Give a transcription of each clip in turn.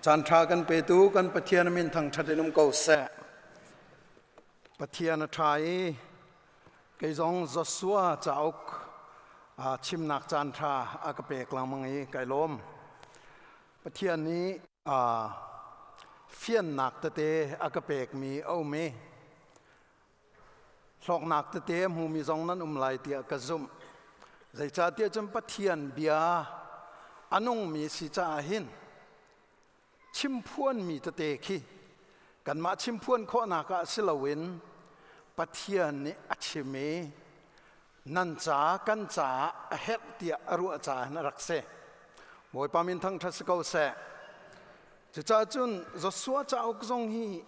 Caan ṭha kan petu kan Pathian min thangṭhat in um ko seh. Pathian a ṭha i kei zong Joshua cauk chimnak caan ṭha a ka pek lengmang i kai lawm. Pathian nih fiannak tete a ka pekmi a um i hlawknak tete a hmumi zong nan um lai tiah ka zumh. Zeicahtiah cun Pathian bia a nungmi si caah hin chimphuanmi tete khi kanmah chimphuan khawhnak ah si loin Pathian nih a chim i nan ca kan caah a herh tiah a ruah caah hin a rak si. Bawipa min thangṭhat si ko seh. Cucaah cun Joshua cauk zong hi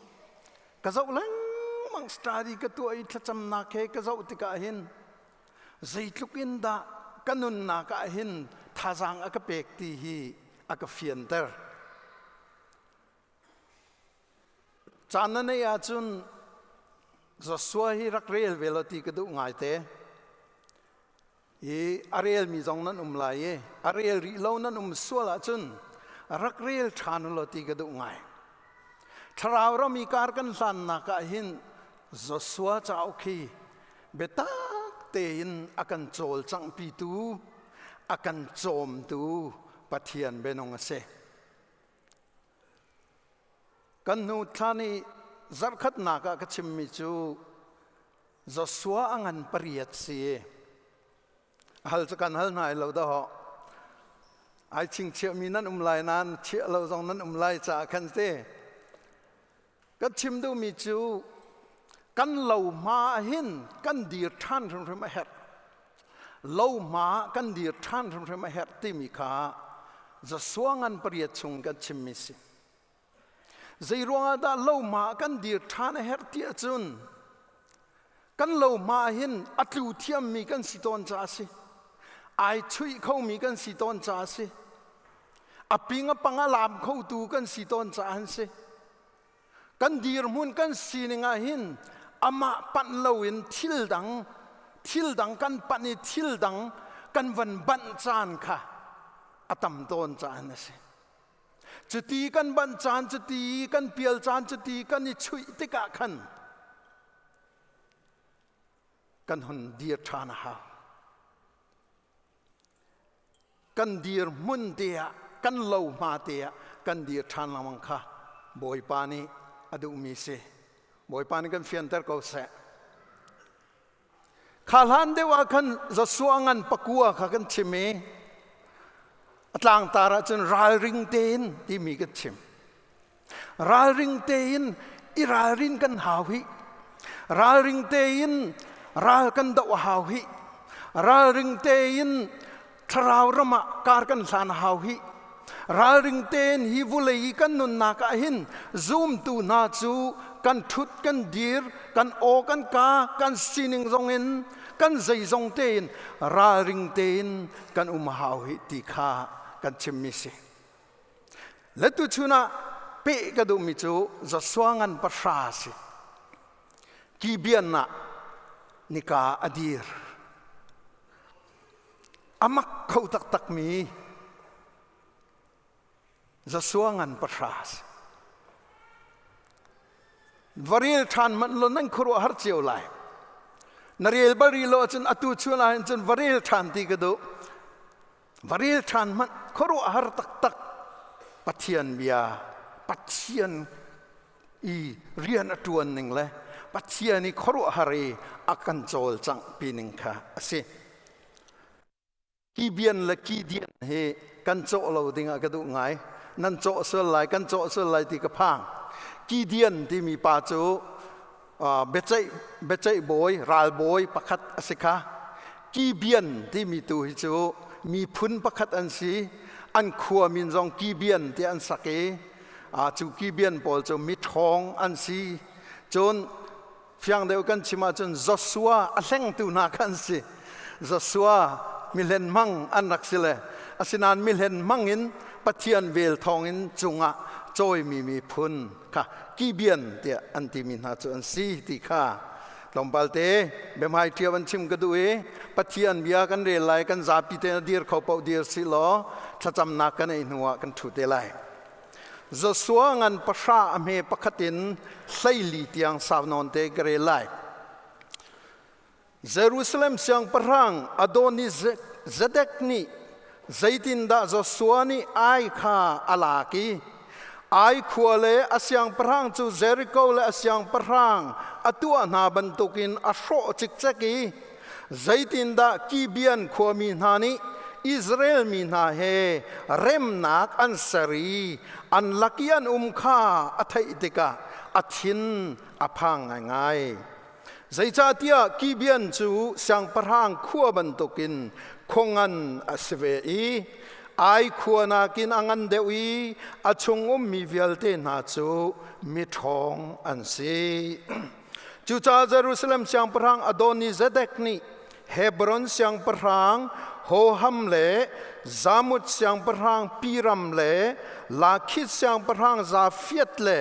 ka zoh lengmang, study ka tuah i thlacamnak he ka zoh tikah hin zeitluk in dah ka nunnak ah hin thazaang a ka pek ti hi a ka fianter. Caan na neih ahcun Joshua hi rak rel ve law ti ka duh ngaite. I a relmi zong nan um lai i a rel rih lo nan um sual ahcun rak rel ṭhan u law ti ka duh ngai. Thlarau ram i kar kan hlannak ah hin Joshua cauk hi biatak tein a kan cawlcanghpitu, a kan cawmtu Pathian bianung a si. Kan hnu thla ni zarhkhatnak ah ka chimmi cu Joshua a ngan pariat si. Hal cu kan hal hna lo dah. Ai chingchiahmi nan um lai nain chiah lo zong nan um lai caah khan te. Kan chim duhmi cu kan lo hma hin kan dir ṭhan hrimhrim a herh. Lo hma kan dir ṭhan hrimhrim a herh timi kha Joshua ngan pariat chung kan chimmi si. Zeiruangah dah lohma kan dir ṭhan a herh ti ahcun kan lohma hin a tlu thiammi kan si tawn caah a si. Ai chuih khomi kan si tawn caah a si. A ping a pang a lam khotu kan si tawn caah an si. Kan dirhmun kan sining ah hin amah panh loin thil dang thil dang kan panh i thil dang kan van banh caan kha a tam tawn caah an a si. Cuti kan banh caan, cuti kan pial caan, cuti kan i chuih tikah khan kan hun dir ṭhan a hau. Kan dir hmun te ah, kan lo hma te ah kan dir ṭhan lengmang kha Bawipa nih a duhmi si. Bawipa nih kan fianter ko seh. Kha hlan deuh ah khan Joshua ngan pakua kha kan chim i a tlangtar ah cun ralring tein timi kan chim. Ralring tein i ralrin kan hau hih. Ralring tein ral kan doh a hau hih. Ralring tein thlarau ram ah kar kan hlan a hau hih. Ralring tein hi vulei i kan nunnak ah hin zumtu hna cu kan ṭhut kan dir, kan aw kan ka, kan sining zong in, kan zeizong tein ralring tein kan um a hau hih ti kha kan chimmi si. Le tuchun ah peh ka duhmi cu Joshua ngan pahra si. Gibeon ah nika a dir. A mak kho taktakmi Joshua ngan pahra a si. Va rel ṭhan hmanh law nan khuaruah har cio lai. Na rel bal rih lo ahcun atu chun ahhin cun va rel ṭhan ti ka duh. Va rel ṭhan hmanh khuaruah har taktak Pathian bia, Pathian i rian a ṭuan ning le Pathian i khuaruahhar i a kan cawlcangh pi ning kha a si. Kibian le kidian hi kan cawh lo dingah ka duh ngai. Nan cawh sual lai, kan cawh sual lai ti ka phang. Kidian timi pa cu biaceih biaceih bawi, ralbawi pakhat a si kha. Kibian timi tu hi cu miphun pakhat an si. An khua min zong Kibian tiah an sak i cu Gibeon pawl cu miṭhawng an si. Cun fiang deuh kan chim ahcun Joshua a hlengtu hna kha an si. Joshua mihlen hmang an rak si le asinain mihlen hmang in Pathian vel thawngin cungah cawimi miphun kha Gibeon tiah an timi hna cu an si ti kha tlawmpal te biahmai ṭio an chim ka duh i Pathian bia kan rel lai. Kan zapi te dir kho paoh dir si law thlacamnak kan ei hnuah kan ṭhu te lai. Joshua ngan pahra a hme pakhat in 14 tiang sau nawn te ka rel lai. Jerusalem siangpahrang Adonizedek nih zeitindah Joshua nih Ai kha a lak i Ai khua le a siangpahrang cu Jericho le a siangpahrang a tuah hna bantukin a hrawh cikcek i zeitindah Gibeon khuami hna nih Israel mi hna he remnak an ser i an lak i an um kha a theih tikah a thin a phang ngaingai. Zeicahtiah Gibeon cu siangpahrang khua bantukin khua ngan a si ve i Ai khua nakin a ngan deuh i a chung ummi vialte hna cu miṭhawng an si. Cucaah Jerusalem siangpahrang Adonizedek nih Hebron siangpahrang Hoham le Zamut siangpahrang Piram le Lakhis siangpahrang Zafiat le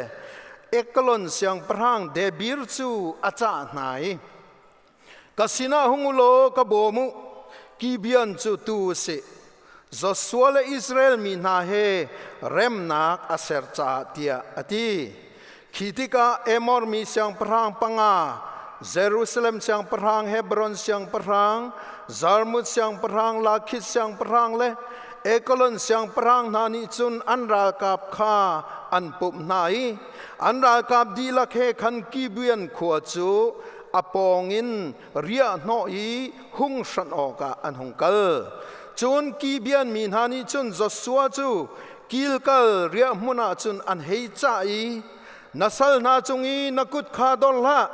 Eklon siangpahrang Debir cu a cah hna i, Ka sinah hung u law ka bawm u, Gibeon cu tu u sih. Joshua le Israel mi hna he remnak a ser caah tiah a ti. Khi tikah Amor mi siangpahrang panga, Jerusalem siangpahrang, Hebron siangpahrang, Jarmuth siangpahrang, Lakhis siangpahrang le Eklon siangpahrang hna nih cun an ralkap kha an pumh hna i an ralkap dihlak he khan Gibeon khua cu a pawngin riahhnawh i hung hranh awkah an hung kal. Cun Gibeon mi hna nih cun Joshua cu Gilgal riahhmun ah cun an hei cah i na sal hna cung i na kut kha dor hlah,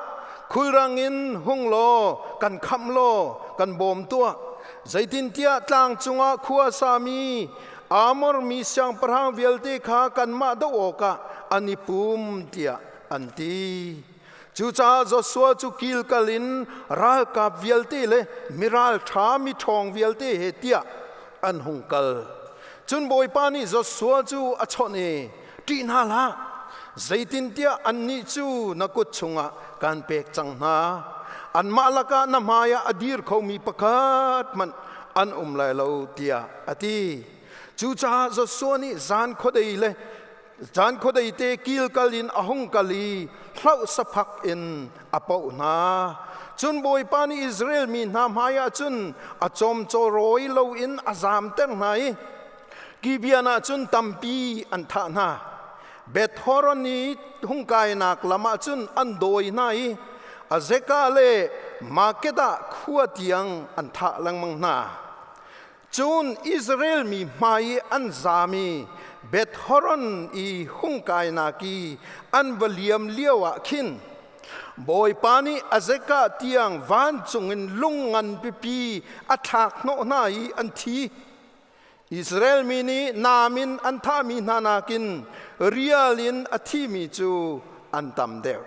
khulrang in hung law kan khamh law kan bawm tuah. Zeitintiah tlang cungah khua sami Amor mi siangpahrang vialte kha kanmah doh awkah an i pum tiah an ti. Cucaah Joshua cu Gilgal in ralkap vialte le miralṭha miṭhawng vialte he tiah an hung kal. Cun Bawipa nih Joshua cu a chawnh i, Ṭih hna hlah, zeitintiah annih cu na kut chungah kaan pek cang hna. Anmah lakah na hmaiah a dir khomi pakhat hmanh an um lai lo, tiah a ti. Cucaah Joshua nih zan khuadei le Zan khuadei te kilkal in a hung kal i hlauh saphak in a poh hna. Cun Bawipa nih Israel mi hna hmaiah cun a cawmcaw rawi loin a zamter hna i Gibeon ah cun tampi an thah hna. Beth Horon i hung kainak lam ah cun an dawi hna i Azekah le Makkedah khua tiang an thah lengmang hna. Cun Israel mi hmai i an zaam i Beth Horon i hung kainak i an va liam lioah khin Bawipa nih Azekah tiang vancung in lung ngan pipi a thlak hnawh hna i an thi. Israel mi nih nam in an thahmi hna nakin rial in a thimi cu an tam deuh.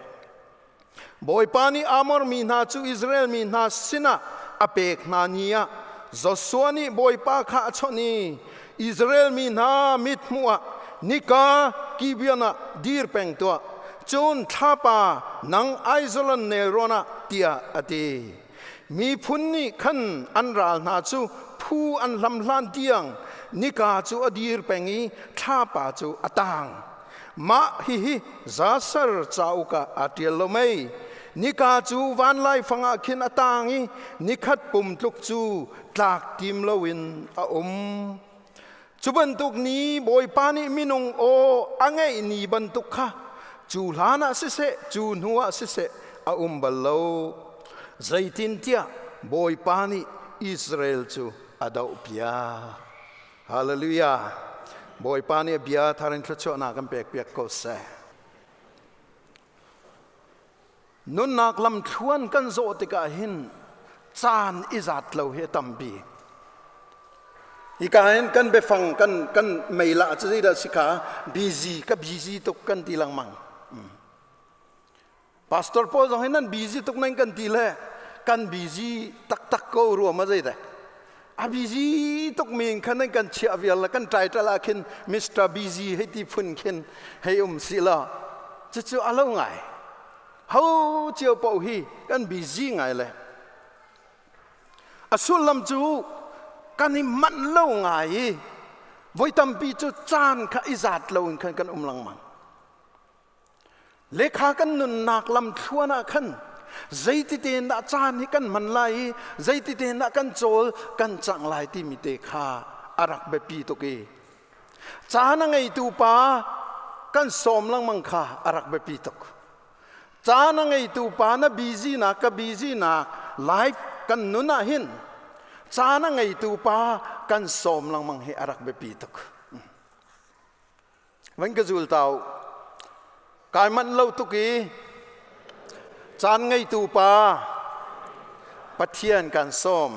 Bawipa nih Amor mi hna cu Israel mi hna sinah a pek hna ni ah Joshua nih Bawipa kha a chawnh i Israel mi hna mithmuh ah nika Gibeon ah dir peng tuah, cun thlapa nang Aijalon nelrawn ah tiah a ti. Miphun nih khan an ral hna cu phu an hlam hlan tiang nika cu a dir peng i thlapa cu a tang. Mah hihi Zasar cauk ah aa ṭial lo mei? Nika cu vanlaifang ah khin a tang i nikhat pum tluk cu tlak tim loin a um. Cu bantuk ni Bawipa nih minung aw a ngeih ni bantuk kha cu hlan ah siseh, cu hnu ah siseh a um bal lo. Zeitintiah Bawipa nih Israel cu a dohpiak. Hallelujah. Bawipa nih a bia thar in thluachuahnak kan pek piak ko seh. Nunnak lamthluan kan zawh tikah hin caan i zat lo hi a tampi. Hika hin kan biafang kan kan mail ah cu zeidah si kha busy ka busy tuk kan ti lengmang. Pastor pawl zong hi nan busy tuk nan kan ti le kan busy taktak ko ruam a zeidek. A busy tuk mi in khan nan kan chiah vial la kan title ah khin Mr. Busy hei ti phun khin hei um si la. Cucu a lo ngai. Ho cio paoh hi kan busy ngai le. A sullam cu kan i manh lo ngai i. Voi tampi cu caan kha i zat loin khan kan um lengmang. Lekha kan nunnak lamthluan ah khan zeiti tein dah caan hi kan hman lai i zeiti tein dah kan cawl kan cangh lai timi te kha a rak biapi tuk i caan a ngeitu pa kan sawm lengmang kha a rak biapi tuk. Caan a ngeitu pa na busy nak ka busy nak life kan nun ah hin caan a ngeitu pa kan sawm lengmang hi a rak biapi tuk. Van ka zul tau. Kai manh lo tuk i caan ngeitu pa Pathian kan sawm.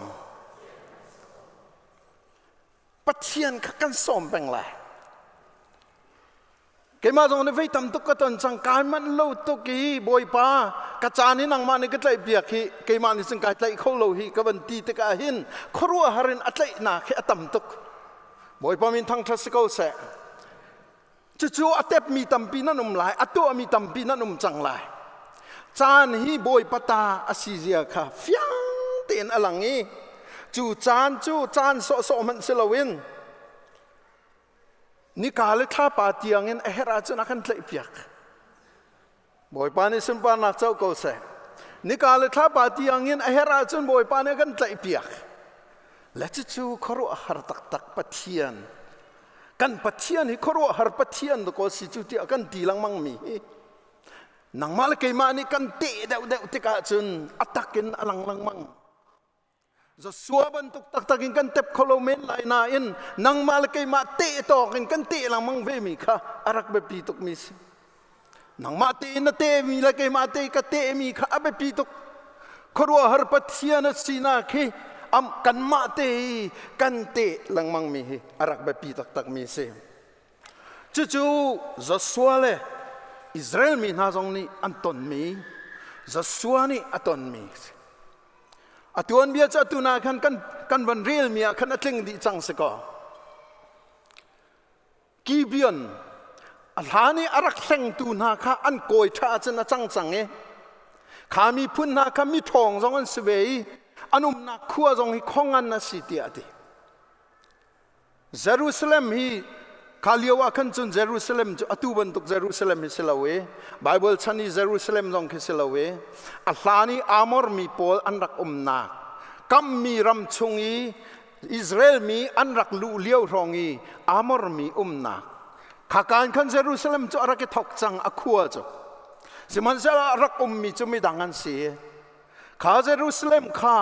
Pathian kha kan sawm peng lai. Keimah zong nih vei tam tuk ka ton cang kai manh lo tuk i Bawipa ka caan hi nangmah nih ka tlaih piak hi keimah nih cun kai tlaih kho lo hi ka van ti tikah hin khuaruahhar in a tlaihnak hi a tam tuk. Bawipa min thangṭhat si ko seh. Cucu a tepmi tampi nan um lai, a tuahmi tampi nan um cang lai. Caan hi Bawipa ta a si zia kha fiang tein a lang i cu caan cu caan sawhsawh hmanh si loin nika le thlapa tiangin a herh ahcun a kan tlaihpiak. Bawipa nih sunparnak co ko seh. Nika le thlapa tiangin a herh ahcun Bawipa nih a kan tlaihpiak. Le cucu khuaruahhar taktak Pathian. Kan Pathian hi khuaruahhar Pathian dakaw si cu tiah kan ti lengmang mi hi. Nangmah le keimah nih kan teh deuhdeuh tikah cun a takin a lang lengmang. Joshua bantuk taktak in kan tep kho lo men lai nain nangmah le keimah teh tawk in kan teh lengmang ve mi kha a rak biapi tuk mi si. Nangmah te in na teh mi le keimah te ka teh mi kha a biapi tuk. Khuaruahhar Pathian a sinak hi am kanmah te i kan teh lengmang mi hi a rak biapi taktak mi si. Cucu Joshua le Israel mi hna zong nih an tonmi Joshua nih a tonmi si. A tuanbia cu atu na khan kan, kan van relmi ah khan a tling dih cang si kaw. Gibeon a hlan i a rak hlengtu hna kha an kawi ṭha ahcun a cang cang i kha miphun hna kha mi ṭhawng zong an si ve i an umnak khua zong hi khongan a si tiah a ti. Jerusalem hi kha lio ah khan cun Jerusalem cu atu bantuk Jerusalem hi si lo i Bible chan i Jerusalem zong khi si lo i a hlan i Amor mi pawl an rak umnak kammi ram chung i Israel mi an rak luh lio hrawng i Amor mi umnak kha kan khan Jerusalem cu a rak i thok cang a khua cu sihmanhsehlaw a rak ummi cu midang an si. Kha Jerusalem kha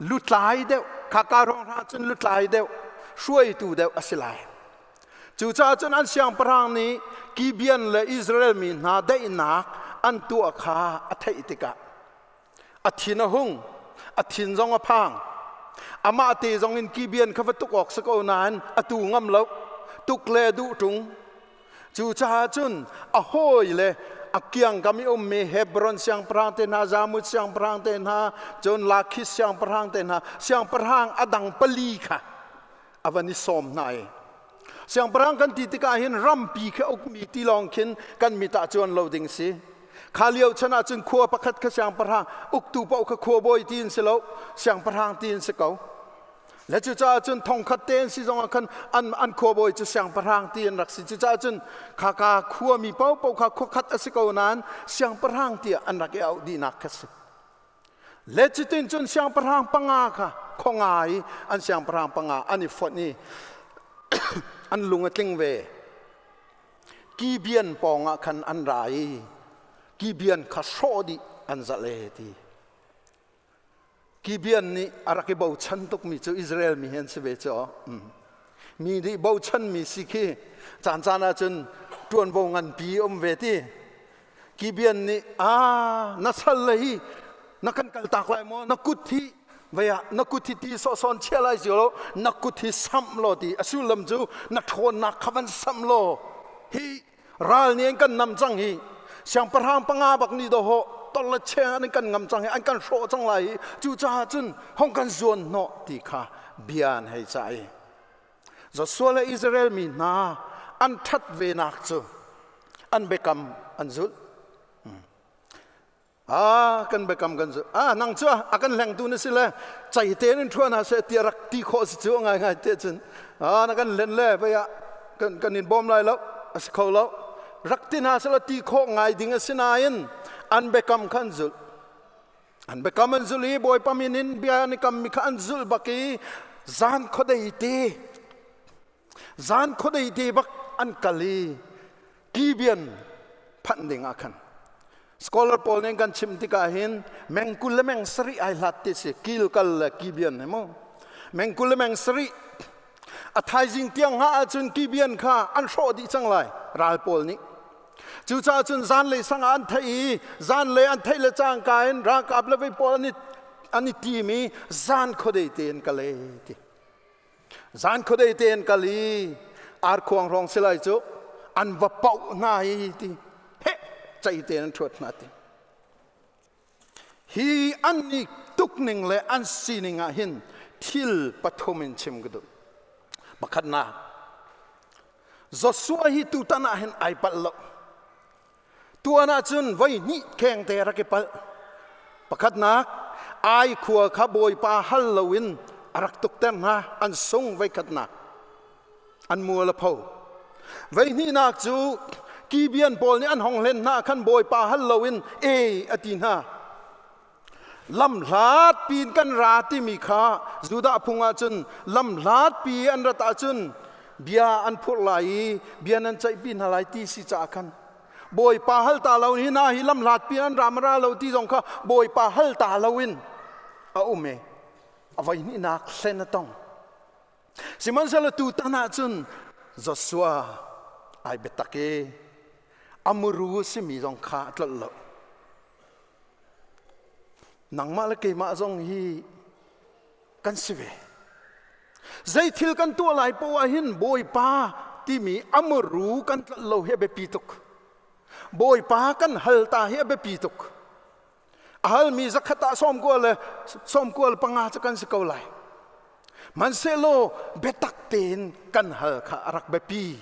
lutlai deuh, kha ka ruang hna cun lutlai deuh, hruaitu deuh a si lai. Cucaah cun an siangpahrang nih Gibeon le Israel mi hna daihnak an tuah kha a theih tikah a thin a hung, a thin zong a phang. Amah te zong in Gibeon kha va tuk awk si ko nain a tu ngam lo, tuk le duh ṭung. Cucaah cun a hawi le a kiangkam i ummi Hebron siangpahrang te hna, Zamut siangpahrang te hna, cun Lakhish siangpahrang te hna, siangpahrang a dang pali kha a van i sawm hna i siangpahrang kan ti tikah hin rampi khi a ukmi ti lawng khin kan mit ah cuan lo ding si. Kha lio chan ah cun khua pakhat kha siangpahrang uktu paoh kha khuabawi ti in si lo, siangpahrang ti in si ko. Le cucaah cun thongkhat te an si zongah khan an, an khuabawi cu siangpahrang ti an rak si. Cucaah cun khaka khuami paohpaoh kha khuakhat a si ko nain siangpahrang tiah an rak i auh dihnak kha si. Le cutin cun siangpahrang panga kha khuanga i an siangpahrang panga an i fonh i an lung a tling ve. Gibeon pawngah khan an ra i Gibeon kha hrawh dih an zalh e ti. Gibeon nih a rak i bochan tukmi cu Israel mi hi an si ve cu. Mi nih bochanmi si khi caan caan ahcun ṭuanvo nganpi um ve ti. Gibeon nih aa na sal le hi na kan kaltak lai maw na kut hi vei ah na kut hi ti sawhsawn chia lai si lo na kut hi samh law ti a sullam cu na ṭhawnnak kha van samh law hi Ral nih an kan nam cang hi siangpahrang panga bak nih dawhawh tol le cheng an kan ngam cang hi an kan hrawh cang lai hi cucaah cun hong kan zuan hnawh ti kha bia an hei cah i Joshua le Israel mi hna an ṭhat venak cu an biakam an zulh. Ah kan biakam kan zu. Ah nang cu a kan hlengtu na si le cei te in ṭhuan ha seh ti rak ti khawh si cu ngai ngai te cun ah na kan hlen le vei ah kan kan in bawm lai lo a si kho lo rak ti hna seh ti khawh ngai ding a si nain an biakam kha an zulh an biakam an zulh i Bawipa min in bia an i kam mi kha an zulh bak i zan khuadei te Zan khuadei te bak an kal i Gibeon phanh ding ah khan scholar pawl nih kan chim tikah hin meng 20 le meng 70 ai hlat ti si Gilgal le Gibeon he mu meng 20 le meng 70 a thaizing tiang ha ahcun Gibeon kha an hrawh dih cang lai ral pawl nih cucaah cun zanlei sang ah an theih i zanlei an theih le cangka in ralkap le vei pawl an i an i tim i zan khuadei tein kal e ti Zan khuadei te an kal i arkhuang hrawng si lai cu an va pauh hna hi ti he cei te an ṭhuat hna ti. Hi an i tuk ning le an sining ah hin thil pathum in chim ka duh. Pakhatnak, Joshua hi tutan ah hin ai palh lo. Tuan ahcun voi hnih khengte rak i palh. Pakhatnak, Ai khua kha Bawipa hal loin a rak tukter hna, an sung voikhatnak. An mual a pho. Voihnihnak cu Gibeon pawl nih an hong hlen hna khan Bawipa hal loin e a ti hna. Lamhlat piin kan ra timi kha Judah phung ahcun lamhlat pi an rat ahcun bia an phurh lai i bia nan ceihpi hna lai ti si caah khan Bawipa hal ta lo hi na hi lamhlat pi an ra ma ra lo ti zong kha Bawipa hal ta loin a um e a voi hnihnak hlen a tong sihmanhsehlaw tutan ahcun Joshua ai biatak i a muru simi zong kha a tlolh lo Nangmah le keimah zong hi kan si ve. Zei thil kan tuah lai poah hin Bawipa timi amuru kan tlolh lo hi a biapi tuk. Bawipa kan hal ta hi a biapi tuk. A halmi zakhat ah 90 le 95 cu kan si ko lai. Hmanhsehlaw biatak tein kan hal kha a rak biapi.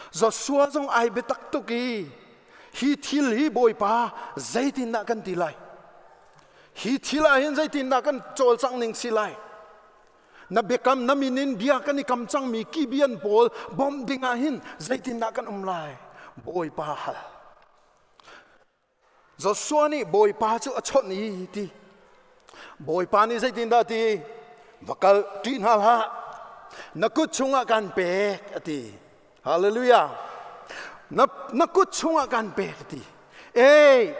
Joshua zong ai biatak tuk i hi thil hi Bawipa zeitindah kan ti lai? Hi thil ah hin zeitindah kan cawlcangh ning si lai? Na biakam na min in bia kan i kam cangmi Gibeon pawl bawmh ding ah hin zeitindah kan um lai? Bawipa hal. Joshua nih Bawipa cu a chawnh i ti. Bawipa nih zeitindah ti? Va kal ṭih hna hlah. Na kut chungah kan pek a ti. Hallelujah. Na, na kut chungah kan pek a ti. Ei,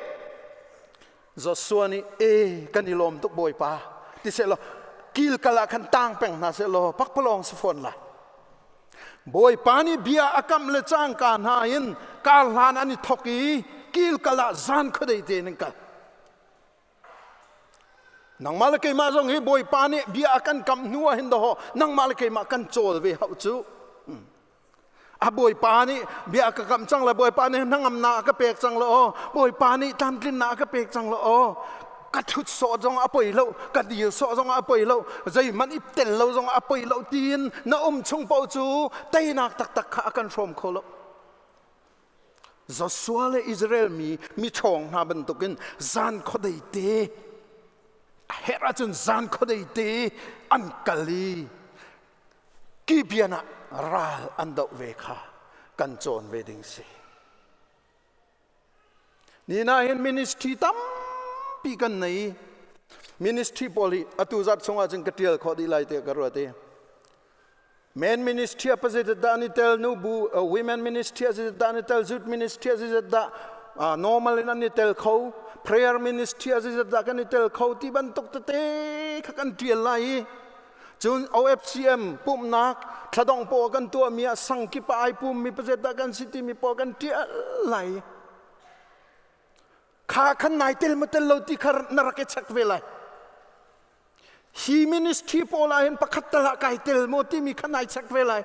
Joshua nih e kan i lawm tuk Bawipa ti seh law kilkal ah khan tang peng hna seh law pakpalawng si fawn lai. Bawipa nih bia a kamh le cangka hna in kar hlan an i thawk i kilkal ah zan khuadei tein an kal. Nangmah le keimah zong hi Bawipa nih bia a kan kamh hnu ah hin dawh nangmah le keimah kan cawl ve hauh cu. A Bawipa nih bia ka kamh cang le Bawipa nih hnangamnak a ka pek cang le aw Bawipa nih tlamtlinnak a ka pek cang le aw ka ṭhut sawh zong a poi lo ka dir sawh zong a poi lo zeihmanh i tel lo zong a poi lo tiin na um chung paoh cu teinak taktak kha a kan hrawm kho lo Joshua le Israel mi mi ṭhawng hna bantukin zan khuadei te a herh ahcun zan khuadei te an kal i Gibeon ah ral an doh ve kha kan cawn ve ding si. Ni ah hin ministry tampi kan nei. Ministry pawl hi atu zat chungah cun ka tial khawh dih lai tiah ka ruat i Men ministry a pazit dah ni tel nu bu women ministry a zit dah ni tel youth ministry a zit dah normal in an i tel kho prayer ministry a zit dah kan i tel kho ti bantuk tete kha kan tial lai i Cun OFCM pumhnak thladong pawl kan tuahmi ah sangkip ah ai pummi pazet dah kan si timi pawl kan ṭial lai. Kha khan nai tel ma tel lo ti kha na rak i check ve lai. Hi ministry pawl ah hin pakhat tal ah kai tel maw timi kha nai check ve lai.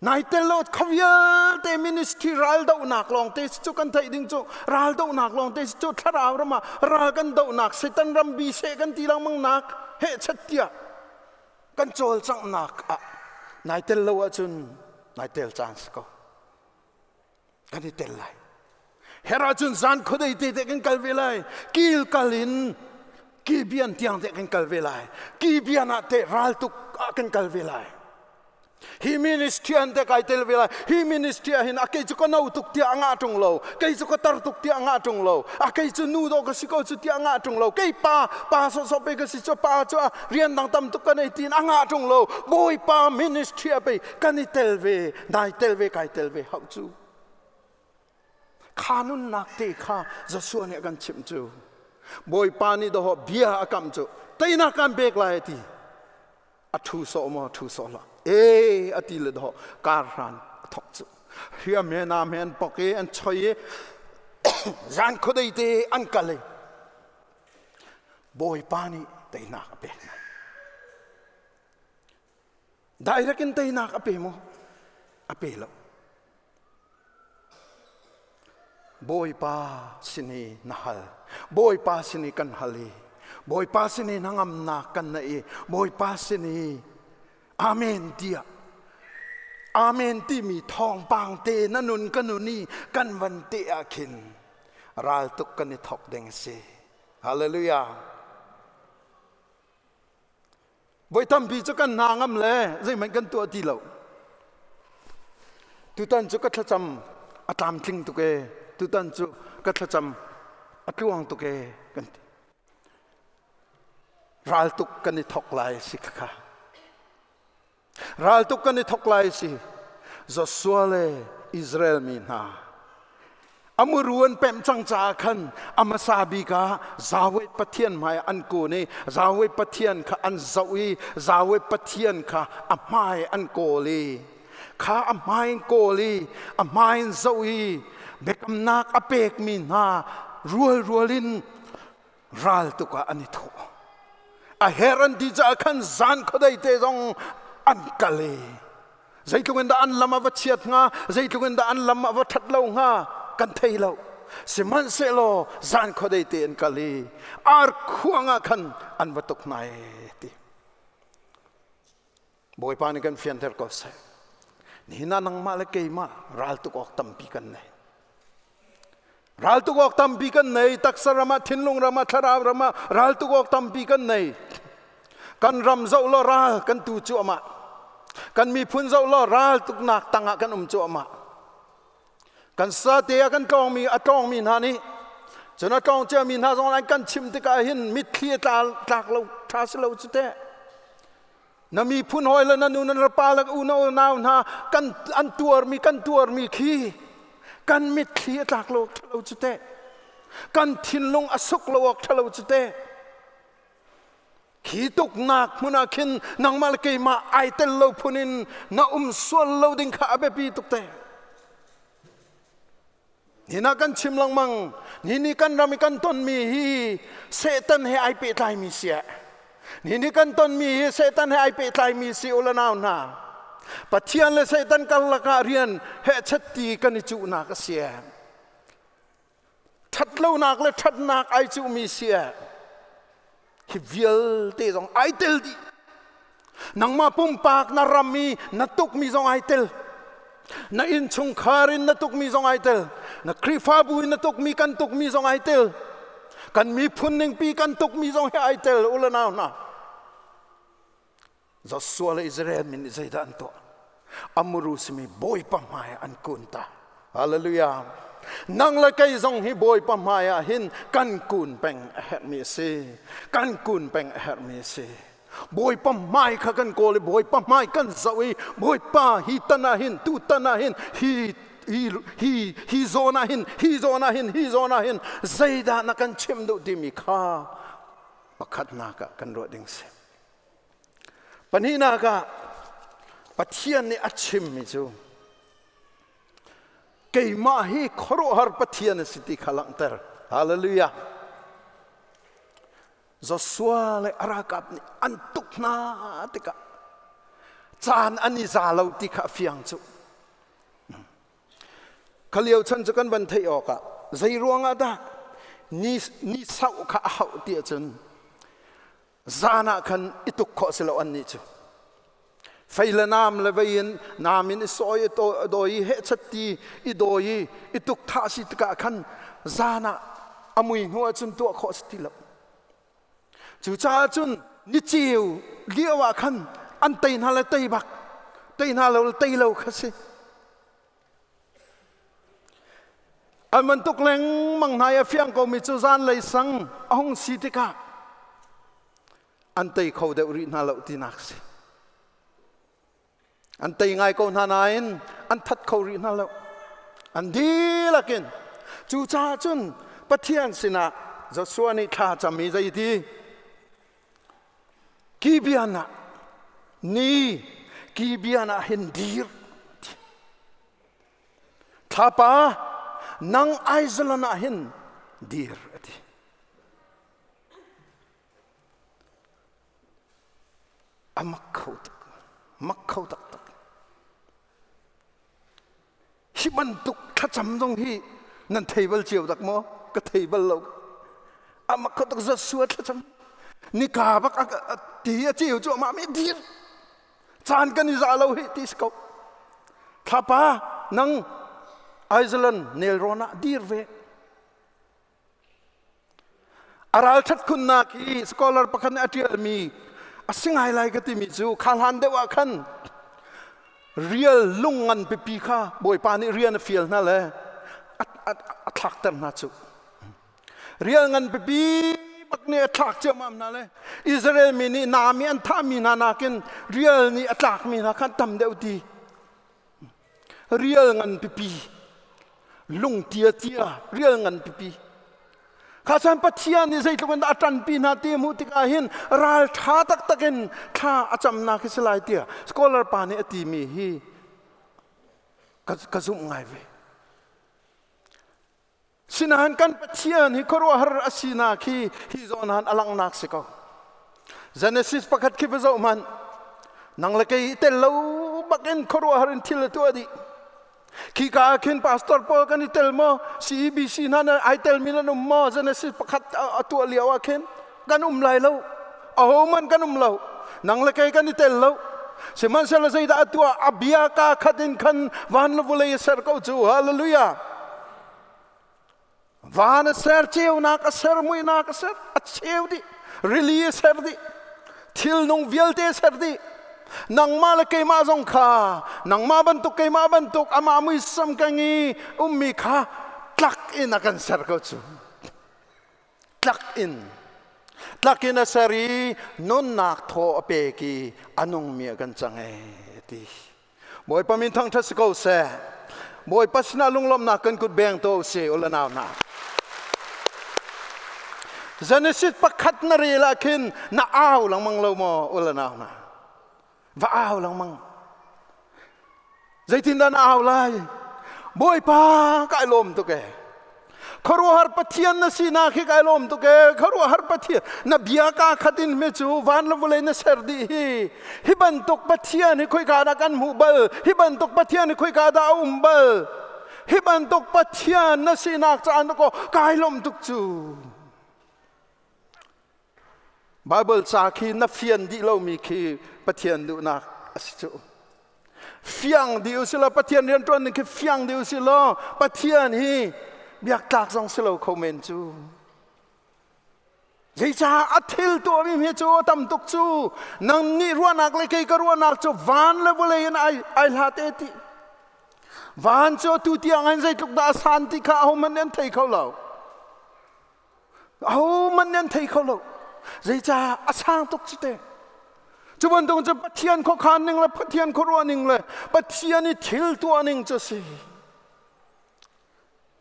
Nai tel lo kha vialte ministry raldohnak lawngte cu kan theih ding cu raldohnak lawngte cu thlarau ram ah ral kan dohnak Satan ram bi seh kan ti lengmang nak hehchat tiah kan cawlcanghnak ah nai tel lo ahcun nai tel caan si ko kan i tel lai. Her ahcun zan khuadei te te kan kal ve lai. Kil kal in Gibeon tiang te kan kal ve lai. Gibeon ah te raltuk ah kan kal ve lai. Hi ministry an te kai tel ve lai. Hi ministry ah hin a kei cu ka no tuk tiah a ngah ṭung lo. Kei cu ka tar tuk tiah a ngah ṭung lo. A kei cu nu dawh ka si ko cu tiah a ngah ṭung lo. Kei pa pa sawhsawh pe ka si cu pa cu rian dang tam tuk ka nei tiin a ngah ṭung lo. Bawipa ministry ah pei kan i tel ve, nai tel ve, kai tel ve hauh cu. Kha nunnak te kha Joshua nih a kan chimh cu. Bawipa nih dawh bia a kam cu teinak kan pek lai a ti. A ṭhu sawh maw ṭhu sawh hlah. Ee a ti le dawh kar hran a thok cu. Hriam he nam he an pok i an choi i zan khuadei te an kal i Bawipa nih teinak a pek hna. Direct in teinak a pe maw? A pe lo. Bawipa sin i na hal. Bawipa sin i kan hal i Bawipa sin i hnangamnak kan neih i Bawipa sin i Amen tiah Amen timi thawngpang te na nun ka nun i kan van te ah khin raltuk kan i thok ding a si. Hallelujah. Voi tampi cu kan hna ngam le zeihmanh kan tuah ti lo. Tutan cu ka thlacam a tlamtling tuk ee. Tutan cu ka thlacam a tluang tuk ee kan ti. Raltuk kan i thok lai si khakha. Raltuk kan i thok lai si. Joshua le Israel mi hna a muru an pemh cang caah khan a hmasa bik ah Yahweh Pathian hmai an kun i Yahweh Pathian kha an zoh i Yahweh Pathian kha a hmai an kawl i kha a hmai in kawl i a hmai in zoh i biakamnak a pekmi hna rualrual in raltuk ah an i thawh. A her an ti caah khan zan khuadei te zong an kal i zeitluk in dah an lam a va chiat hnga zeitluk in dah an lam a va ṭhat lo hnga kan thei lo sihmanhsehlaw zan khuadei te an kal i ar khuang ah khan an va tuk hna e ti Bawipa nih kan fianter ko seh. Nihin ah nangmah le keimah raltuk awk tampi kan nei. Raltuk awk tampi kan nei. Taksa ram ah, thinlung ram ah, thlarau ram ah raltuk awk tampi kan nei. Kan ram zoh law ral kan tu cuahmah. Kan miphun zoh law ral tuknak tangah kan um cuahmah. Kan sate ah kan tlawngmi a tlawngmi hna nih cun a tlawng ciami hna zong an kan chim tikah hin mitthli a tla tlak lo ṭha si lo cu teh. Na miphun hawi le na nu na pa le unau nau hna kan an tuarmi kan tuarmi khi kan mitthli a tlak lo ṭhalo cu teh kan thinlung a suk lo awk ṭhalo cu teh khi tuknak hmun ah khin nangmah le keimah ai tel lo phun in na um sual lo ding kha a biapi tuk te Nihin ah kan chim lengmang ni ni kan ram i kan tonmi hi Satan he ai pehtlaimi si eh. Ni ni kan tonmi hi Satan he ai pehtlaimi si u le nau hna. Pathian le Satan karlak ah rian hehchet ti kan i cuhnak a si eh. Ṭhatlonak le ṭhatnak ai cuhmi si eh. Hi vialte zong ai tel dih. Nangmah pumpak na ram i na tukmi zong ai tel. Na innchungkhar in na tukmi zong ai tel. Na Khrihfabu in na tukmi kan tukmi zong ai tel. Kan miphun ningpi kan tukmi zong hi ai tel u le nau hna. Joshua le Israel min nih zeidah an tuah? Amuru simi Bawipa hmai ah an kun ta. Hallelujah. Nang le kei zong hi Bawipa hmai ah hin kan kun peng a herhmi a si. Kan kun peng a herhmi a si. Bawipa hmai kha kan kawl i Bawipa hmai kan zoh i Bawipa hi tan ah hin tu tan ah hin hi hi hi hi zawn ah hin hi zawn ah hin hi zawn ah hin zeidah na kan chimh duh timi kha pakhatnak ah kan ruah ding si. Pahnihnak ah Pathian nih a chimmi cu keimah hi khuaruahhar Pathian a si ti kha langhter. Hallelujah. Joshua le a ralkap nih an tuk hna tikah caan an i za lo ti kha a fiang cu. Kha lio chan cu kan van theih awkah zei ruangah dah ni, ni sauh kha a hauh ti ahcun zan ah khan i tuk khawh si lo annih cu. Fei le nam le vei in nam in i sawi i dawi i hehchat ti i dawi i i tuk thah si tikah khan zan ah a mui hnu ahcun tuah khawh si ti lo. Cucaah cun niceu lio ah khan an tei hna le tei bak, tei hna lo le tei lo kha si. An bantuk lengmang hna i a fiang komi cu zanlei sang a hung si tikah an tei kho deuh rih hna lo tinak si. An tei ngai ko hna nain an that kho rih hna lo. An dihlak in. Cucaah cun Pathian sinah Joshua nih thla cam i zeiti Gibeon ah ni Gibeon ah hin dir. Thlapa nang Aizalan ah hin dir a ti. A mak kho tuk. Mak kho taktak. Hi bantuk thlacam zong hi nan thei bal cio dak maw? Ka thei bal lo. A mak kho tuk Joshua thlacam. Nika bak a ti a ceu cu amah mi dir. Caan kan i za lo hi ti si ko. Thlapa nang Iceland nelrawn ah dir ve. A ralṭhat khunnak hi scholar pakhat nih a ṭialmi a si ngai lai ka timi cu kha hlan deuh ah khan rial lung ngan pipi kha Bawipa nih rian a fial hna le a thlakter hna cu. Rial ngan pipi bak nih a thlak ciammam hna le Israel mi nih nami an thahmi hna nakin rial nih a tlakmi hna khan tam deuh ti. Rial ngan pipi lung tia tia rial ngan pipi kha chan Pathian nih zeitluk in dah a ṭanpi hna ti hmuh tikah hin ral ṭha taktak in thla a camnak hi si lai tiah scholar pa nih a timi hi ka zumh ngai ve. Sinain kan Pathian hi khuaruahhar a sinak hi hi zawn han a langhnak si ko. Genesis pakhat khi va zoh hmanh. Nang le kei tel lo bakin khuaruahhar in thil a tuah dih. Khi ka ah khin pastor pawl kan i tel maw? CEBC hna nan ai tel mi nan um maw? Genesis pakhat a tuah lio ah khin kan um lai lo. Aho man kan um lo. Nang le kei kan i tel lo. Sihmanhsehlaw zeidah a tuah? A bia ka khat in khan van le vawlei a ser ko cu. Hallelujah. Van a ser, ceunak a ser, muihnak a ser, a cheu dih, rili a ser dih, thilnung vialte a ser dih. Nangmah le keimah zong kha, nangmah bantuk keimah bantuk amah muisam keng i ummi kha tlak in a kan ser ko cu. Tlak in. Tlak in a ser i nunnak thaw a pek i a nungmi a kan cang e ti. Bawipa min thangṭhat si ko seh. Bawipa sinah lunglawmhnak kan kut beng to usih u le nau hna. Genesis pakhat na rel ah khin na au lengmang lo maw u le nau hna? Va au lengmang. Zeitindah na au lai? Bawipa kai lawm tuk ee. Khuaruahhar Pathian na sinak hi kai lawm tuk ee. Khuaruahhar Pathian na bia kaa khat in hme cu van le vawlei na ser dih hi. Hi bantuk Pathian hi khoika dah kan hmuh bal? Hi bantuk Pathian hi khoika dah a um bal? Hi bantuk Pathian na sinak caan ko kai lawm tuk cu. Bible ca khi na fian dih lomi khi Pathian duhnak a si cu. Fiang dih usih law Pathian rianṭuan ning khi fiang dih usih law Pathian hi biaktlak zong si lo kho men cu. Zeicah a thil tuahmi hi cu a tam tuk cu nang nih ruahnak le kei ka ruahnak cu van le vawlei in ai ai hlat e ti. Van cu atu tiang an zeitluk dah a san ti kha ahohmanh nih an thei kho lo. Ahohmanh nih an thei kho lo. Zeicah a sang tuk cu te. Cu bantuk cu Pathian khuakhan ning le Pathian khuaruah ning le Pathian i thil tuah ning cu si.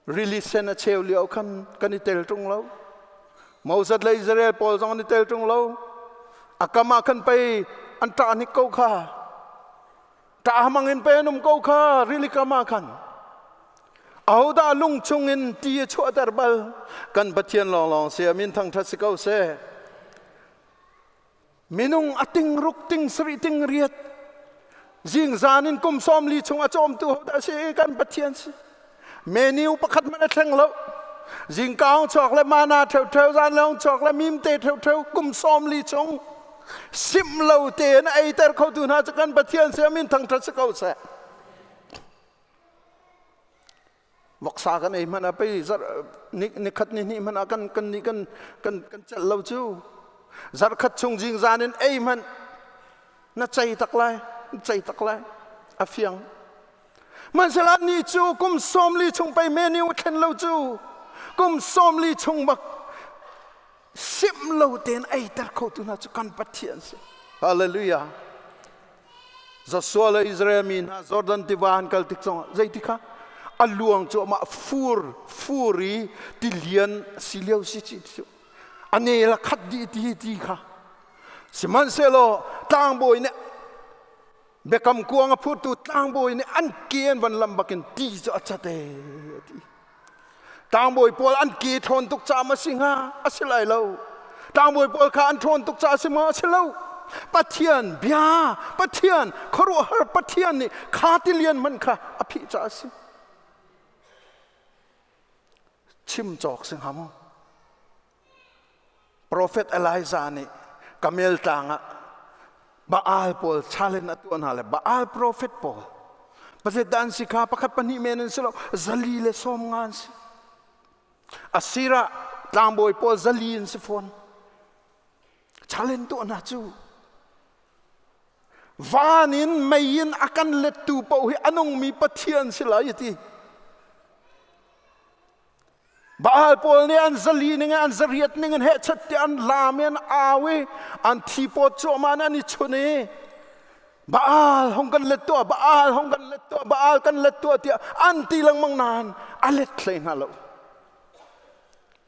Rili sen a cheu lio khan kan i tel ṭung lo. Moses le Israel pawl zong an i tel ṭung lo. A kam ah khan pei an ṭah hnik ko kha. Ṭah hmang in pei an um ko kha rili kam ah khan. Ahodah lung chungin ti a chuahter bal? Kan Pathian lawnglawng si a min thangṭhat si ko seh. Minung a ting ruk ting sarih ting riat zingzan in kum 40 chung a cawmtu hodah si kan Pathian si. Menu pakhat hmanh a thleng lo. Zingka hong chuak le mana ṭheuṭheu zan le hong chuak le mimte ṭheuṭheu kum 40 chung. Simh lo tein a eiter khotu hna cu kan Pathian si amin thangṭhat si ko seh. Voksa kan ei hmanh ah pei zarh ni khat ni hnih hmanh ah kan kan nih kan kan kan celh lo cu. Zarh khat chung zingzan in ei hmanh na cei tak lai, na cei tak lai. A fiang. Hmanhsehlaw annih cu kum 40 chung pei menu a thlen lo cu kum 40 chung bak simh lo tein eiter khotu hna cu kan Pathian si. Hallelujah. Joshua le Israel mi hna Jordan tiva an kal tik zongah zeiti kha a luang cu amah fur fur i tilian si lio si ci cu a nel a khat dih ti ti kha sihmanhsehlaw tlangbawi nih Biakam kuang a phurtu tlangbawi nih an ke an van lam bakin ti cu a cat ee a ti. Tlangbawi pawl an ke ṭhawn tuk caah ma si hnga? A si lai lo. Tlangbawi pawl kha an ṭhawn tuk caah a si maw? A si lo. Pathian bia, Pathian khuaruahhar Pathian nih kha tilian hmanh kha a phih caah a si. Chim cawk si hnga maw? Profet Elijah nih Kamel tlang ah Baal pawl challenge a tuah hna le Baal profet pawl pazet dah an si kha pakhat pahnih men an si lo 190 an si. Asira tlangbawi pawl 400 an si fawn. Challenge tuah hna cu van in mei in a kan lettu paoh hi a nungmi Pathian si lai ti. Baal pawl nih an 400 ning in an 800 ning in hehchet tiah an laam i an au i an thi pawt cuahmah in an i chun i Baal hong kan let tuah Baal hong kan let tuah Baal kan let tuah tiah an ti lengmang nain a let hlei hna lo.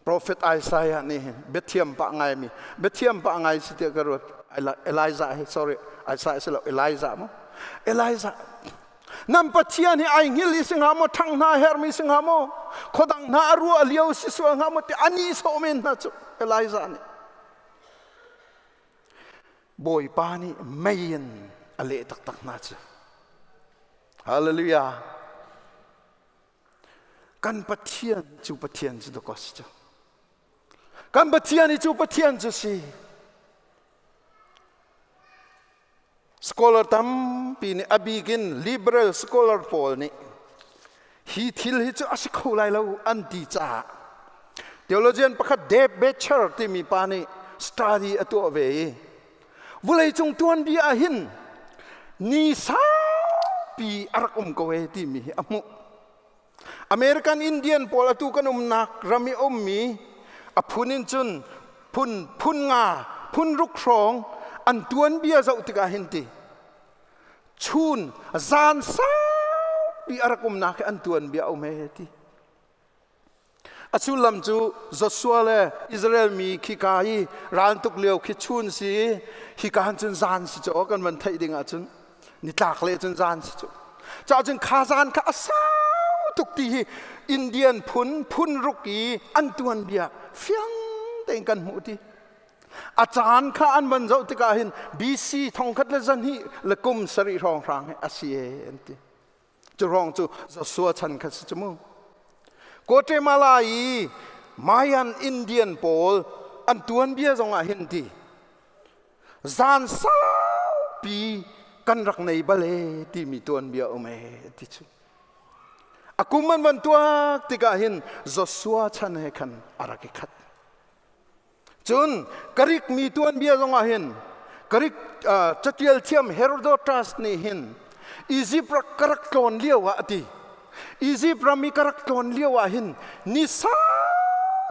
Prophet Isaiah nih hin biathiam pah ngaimi biathiam pah ngai si tiah ka ruat Elijah hi sorry Isaiah si lo Elijah mu Elijah Nan Pathian hi ai hngil i si hnga maw, ṭhang hna hermi si hnga maw, khuadang hna a ruah lio si sual hnga maw ti a nihsawh men hna cu Elijah nih. Bawipa nih mei in a leh taktak hna cu. Hallelujah. Kan Pathian cu Pathian cu dakaw si cu. Kan Pathian hi cu Pathian cu si. Scholar tampi nih a bik in liberal scholar pawl nih hi thil hi cu a si kho lai lo an ti caah theologian pakhat Dave Becher timi pa nih study a tuah ve i vawleicung tuanbia ah hin ni saupi a rak um ko e timi hi a hmuh. American Indian pawl atu kan umnak ram i ummi a phun in cun phun phun nga phun ruk hrawng an tuanbia zoh tikah hin ti chun zan saupi a rak umnak hi an tuanbia a um he ti a sullam cu Joshua le Israel mi khika i raltuk lio khi chun si hika han cun zan si cu kan van theih ding ahcun nitlak le cun zan si cu ca cun kha zan kha a sau tuk ti hi Indian phun phun ruk i an tuanbia fiang tein kan hmuh ti a caan kha an van zoh tikah hin BC 1307 hrawng hrang hi a si e an ti cu ruang cu Joshua chan kha si cu mu Guatemala i Mayan Indian pawl an tuanbia zong ah hin ti Zan saupi kan rak nei bal e timi tuanbia um e ti cu. A kum an van tuak tikah hin Joshua chan he khan a rak i khat. Cun Greek mi tuanbia zongah hin Greek catial thiam Herodotus nih hin Egypt rak ka rak tlawn lio ah a ti. Egypt ram i ka rak tlawn lio ah hin ni sau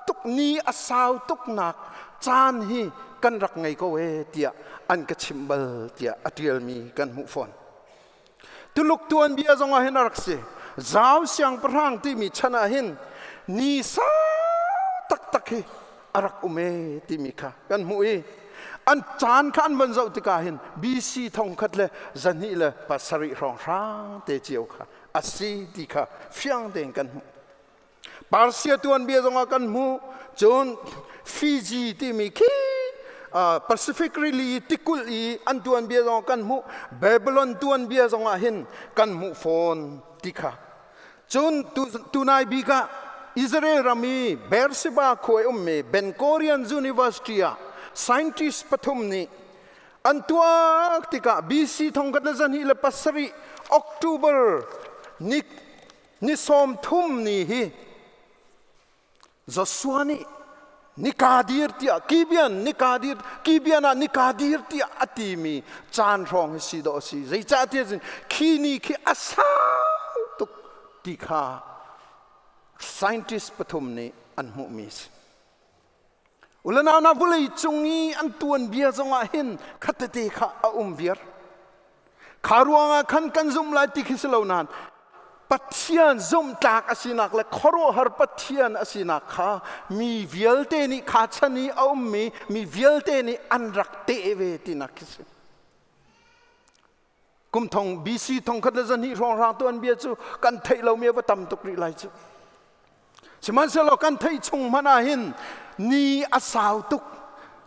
tuk ni a sau tuknak caan hi kan rak ngei ko e tiah an ka chimh bal tiah a ṭialmi kan hmuh fawn. Tuluk tuanbia zongah hin a rak si. Zau siangpahrang timi chan ah hin ni sau taktak hi a rak um e timi kha kan hmuh i an caan kha an van zoh tikah hin BC 1207 hrawnghrang te cio kha a si ti kha fiang tein kan hmuh. Persia tuanbia zongah kan hmuh. Cun Fiji timi khi Pacific Rili tikulh i an tuanbia zongah kan hmuh. Babylon tuanbia zongah hin kan hmuh fawn ti kha. Cun tunai bik ah Israel ram i Beersheba khua i ummi Ben Gurion University ah scientist pathum nih. An tuak tikah BC 1207 October ni ni 30 ni hi Joshua nih nika dir tiah Gibeon nika dir Gibeon ah nika dir tiah a timi caan hrawng hi si dawh a si. Zeicahtiah cun khi ni khi a sau tuk ti kha scientist pathum nih an hmuhmi a si. Ulanau na vulei cung i an tuanbia zongah hin khatete kha a um viar. Kha ruangah khan kan zumh lai ti khi si lo nain Pathian zumhtlak a sinak le khuaruahhar Pathian a sinak kha mi vialte nih kha chan i a ummi mi vialte nih an rak teh ve tinak khi si. Kum thong BC 1200 hrawnghrang tuanbia cu kan theih lomi a va tam tuk rih lai cu. Sihmanhsehlaw kan theih chung hmanh ah hin ni a sau tuk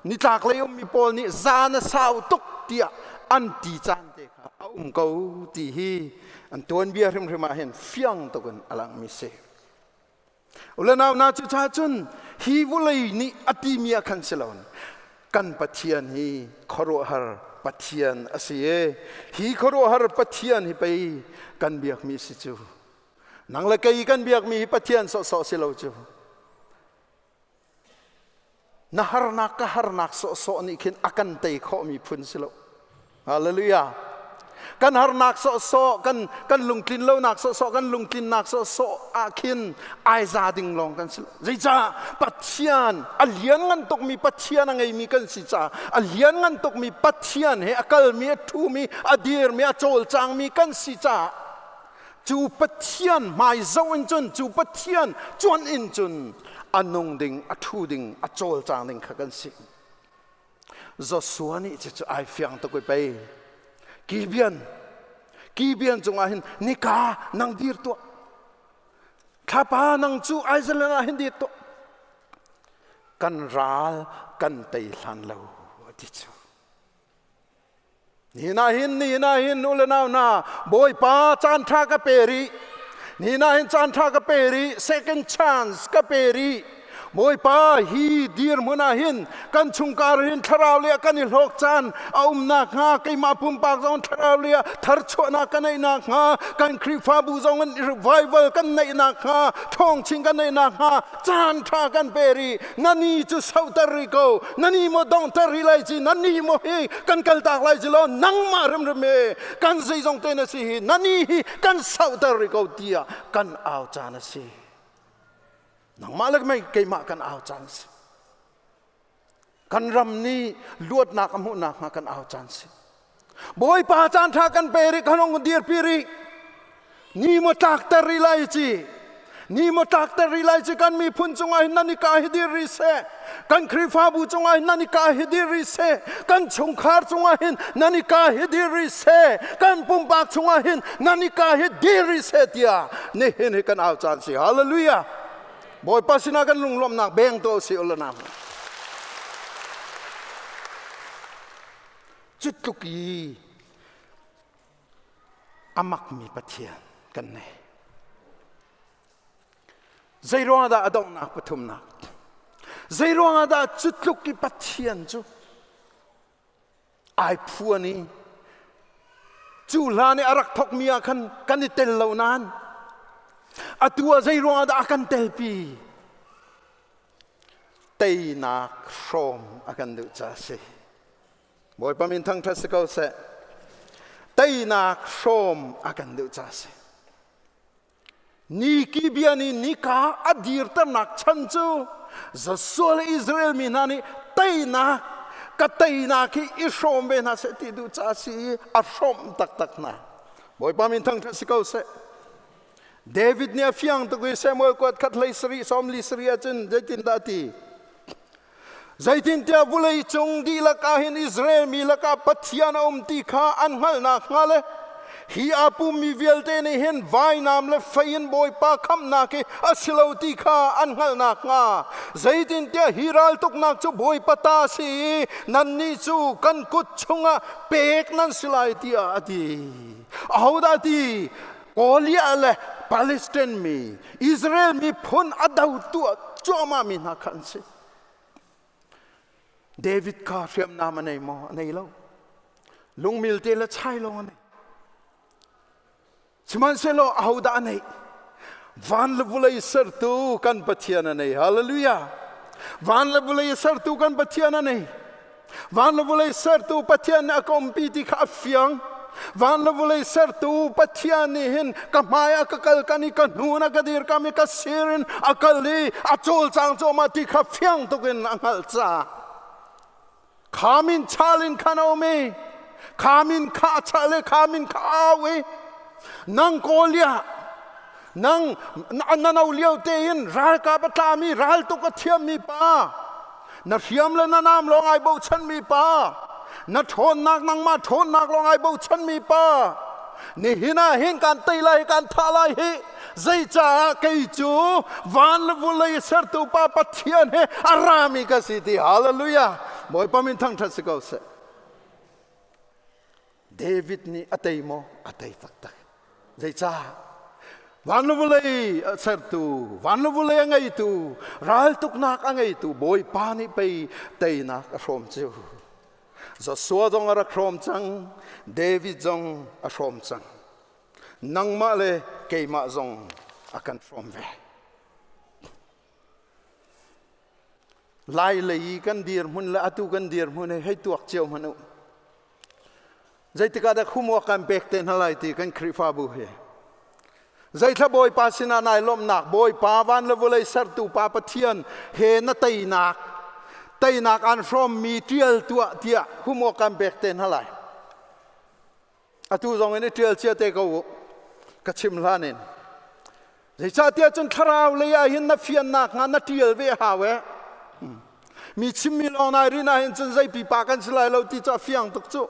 nitlak lei ummi pawl nih zan a sau tuk tiah an ti caan te kha a um ko ti hi an tuanbia hrimhrim ah hin fiang tuk in a langmi si. Ulenau na cu cha cun hi vulei nih a timi ah khan si lo kan Pathian hi khuaruahhar Pathian a si e hi khuaruahhar Pathian hi pei kan biakmi si cu nang le kei kan biakmi hi Pathian sawhsawh si lo cu Na harnak ka harnak sawhsawh nih khin a kan tei khawhmi phun si lo. Hallelujah. Kan harnak sawhsawh, kan, kan lungtlin lonak sawhsawh, kan lungtlinnak sawhsawh ah khin ai za ding lawng kan si lo. Zeicah Pathian a lianngan tukmi Pathian a ngeimi kan si caah a lianngan tukmi Pathian he a kalmi, a ṭhumi, a dirmi, a cawlcangmi kan si caah cu Pathian hmai zoh in cun cu Pathian cuanh in cun a nung ding a ṭhu ding a cawlcang ding kha kan si Joshua nih cucu ai fiang tuk i pei Gibeon Gibeon cungah hin nika nang dir tuah thlapa nang cu Iceland ah hin dir tuah kan ral kan tei hlan lo ti cu Nihin ah hin nihin ah hin u le nau hna Bawipa caan ṭha ka pe rih. Nihin ah hin caan ṭha ka pe rih. Second chance ka pe rih. Bawipa hi dirhmun ah hin kan chungkar hin thlarau lei ah kan i hlawk caan a um nakhnga keimah pumpak zong thlarau lei ah tharchuahnak ka neih nakhnga kan Khrihfabu zong in revival kan neih nakhnga ṭhawngchin kan neih nakhnga caan ṭha kan pe rih. Na ni cu sauter rih ko na ni maw donghter rih lai ci na ni maw hi kan kaltak lai ci law nangmah hrimhrim he kan zeizong te na si hi na ni hi kan sauter rih ko tiah kan au caan a si nangmah le mei keimah kan au caan a si kan ram nih luatnak a hmuhnak hnga kan au caan si Bawipa caan ṭha kan pe rih kan hong dirpi rih ni maw tlakter rih lai ci ni maw tlakter rih lai ci kan miphun cungah hin nan i ka hi dir rih seh kan Khrihfabu cungah hin nan i ka hi dir rih seh kan chungkhar cungah hin nan i ka hi dir rih seh kan pumpak chungah hin nan i ka hi dir rih seh tiah nihin hi kan au caan si hallelujah Bawipa sinah kan lunglawmhnak beng to si ulanam Cu tluk i a makmi Pathian kan nei. Zei ruangah dah a donghnak pathumnak? Zei ruangah dah cu tluk i Pathian cu ai phuan i cu hlan i a rak thawkmi ah khan kan i tel lo nain atu ah zei ruangah dah a kan telpi? Teinak hrawm a kan duh ca a si. Bawipa min thangṭhat si ko seh. Teinak hrawm a kan duh ca a si. Ni ki bia nih nika a dirternak chan cu Joshua le Israel mi hna nih teinak ka teinak hi i hrawm ve hna seh ti duh ca a si i a hrawmh taktak hna. Bawipa min thangṭhat si ko seh. David nih a fiang tuk i Samuel kuat khat hlei sarih sawm li sarih ahcun zeitindah a ti? Zeitintiah vulei cung dihlak ah hin Israel mi lakah Pathian a um ti kha an hngalh nakhnga le hi aa pummi vialte nih hin vainam le fei in Bawipa khamhnak hi a si lo ti kha an hngalh nakhnga zeitintiah hi raltuknak cu Bawipa ta a si i nannih cu kan kut chungah pek nan si lai tiah a ti. Ahodah ti? Goliath le Palestine mi Israel miphun a do tuah cuahmah mi hna kha an si. David kha hriamnam a nei maw? A nei lo. Lungmil te le chai lawng a nei. Sihmanhsehlaw ahodah a neih? Van le vulei sertu kan Pathian a nei. Hallelujah. Van le vulei sertu kan Pathian a nei. Van le vulei sertu Pathian nih a ka umpi ti kha a fiang. Van le vulei sertu Pathian nih hin ka hmai ah ka kal kan i ka hnu in a ka dir kam i ka sir in a kal i a cawlcang cuahmah ti kha fiang tuk in a hngalh caah kha min chal in khan a um i kha min kha a chal i kha min kha a au i nang Goliath nang na no lio tein ralkap a tlami raltuk a thiammi pa na hriam le na nam lawng ai bochanmi pa na ṭhawnnak nangmah ṭhawnnak lawng ai bochanmi pa nihin ah hin kan tei lai kan thah lai hi Zeicaah kei cu van le vulei sertu pa Pathian he a rami ka si ti hallelujah Bawipa min thangṭhat si ko seh. David nih a tei maw? A tei taktak. Zeicah? Van le vulei a sertu, van le vulei a ngeitu, raltuknak a ngeitu Bawipa nih pei teinak a hrawm cu. Joshua zong a rak hrawm cang, David zong a hrawm cang. Nangmah le keimah zong a kan hrawm ve. Lai lei i kan dirhmun le atu kan dirhmun he hei tuak cio hmanh u. Zeitik ah dah homework kan pek te hna lai ti kan Khrihfabu hi. Zeithla Bawipa sinah nai lawmhnak Bawipa van le vawlei sertu Pa Pathian he na teinak teinak an hrawmmi tial tuah tiah homework kan pek te hna lai. Atu zong in i ṭial cia te ko u. Ka chim hlan in. Zeicahtiah cun thlarau lei ah hin na fiannak hnga na ṭial ve hau e. Mi chimmi lawng nai rin ah hin cun zei pipa kan si lai lo ti cu a fiang tuk cu.